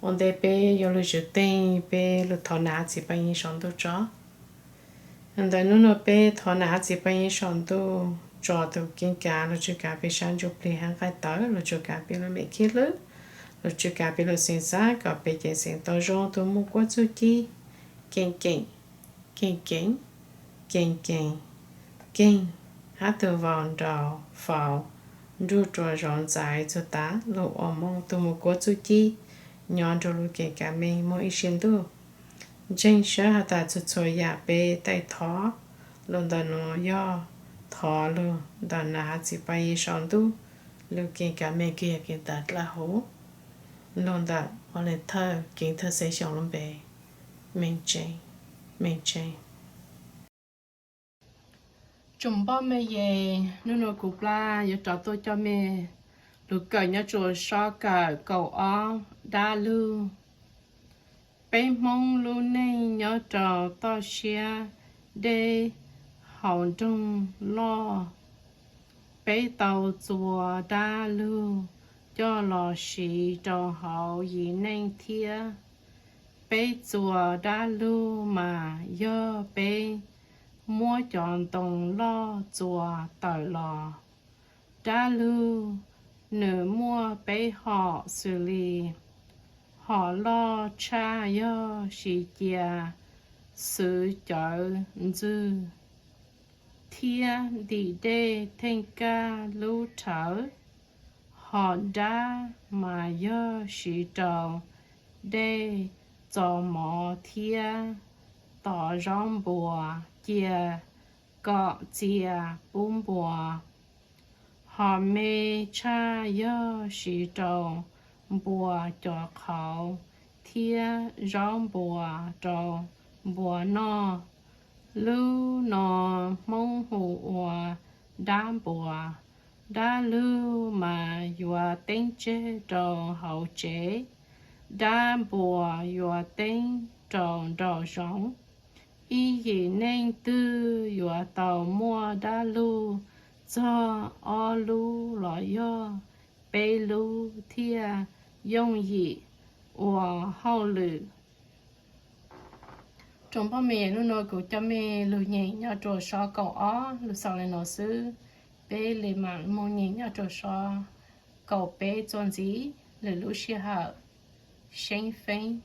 Ua ntej peb yuav lug tswv teej, peb lug thov nam hav txiv paj yeeb saum ntuj tso. Ntawm nub nua peb thov nam hav txiv paj yeeb saum ntuj tso tus keeb kav lug tswj kav peb sab ntsuj plig hab nqaij tawv, lug tswj kav peb lub mem khib hlwb, lug tswj kav peb lub xeev xab kom peb ceev xeev tau zoo, tug muaj kuab txuj ci keeb keem, keeb keem, keeb keem, keeb, hab tug vau nraug faus nruj rua zov ntxaiv txug tav lug ua Moob tug muaj kuab txuj ci nyob nrug lub keeb kav meej moog ib sim ntuj. Ntseeg sab has tas txhua txhua yaam peb taij thov lug ntawm nuav yog thov lug ntawm nam hav txiv paj yeeb saum ntuj lub keeb kav meej kws yog keeb kav dlawb huv lug ntawm ua le thawj keeb thawj xeeb xyoos lub npe Meej Tseeb, Meej Tseeb. Tsoom npoj mej yej, nub nua kuv plab yuav rov tuaj coj mej lug kawm nyob rua sob kawm kaum ob, dab lug. Peb Hmoob lub neej nyob rau toj siab deb hauv nroog loj, peb tau txuas dab lug coj los siv rau hauv yim neej thiab. Peb txuas dab lug mas yog peb muab cov ntoo loj txuas tawm los. Dab lug nws muaj peb hom xws li: hom loj tshaj yog siv cia xwv cawv ntxwg thiab ntim dej theej kaj lub rhawv. Hom dab mas yog siv rau dej txo mov thiab tov zaub npua cia kom txia pub npua. Hom me tshaj yog siv rau npua cov qhauv thiab zaub npua rau npua noj. Lub no Hmoob hu ua dab npua. Dab lug mas yuav teeb tseg rau hauv tsev, dab npua yuav teeb rau nraum zoov. Ib yim neej twg yuav tau muaj dab lug txog ob lub los yog peb lub thiaj yooj yim ua hauj lwm. Tsoom npoj mej, nub nua kuv coj mej lug nyeem nyob rua sob kaum ob lug xaus le nuav xwb. Peb le maam moog nyeem nyob rua sob kaum peb txuas ntxiv lwm lub sij hawm. Seeb feeb.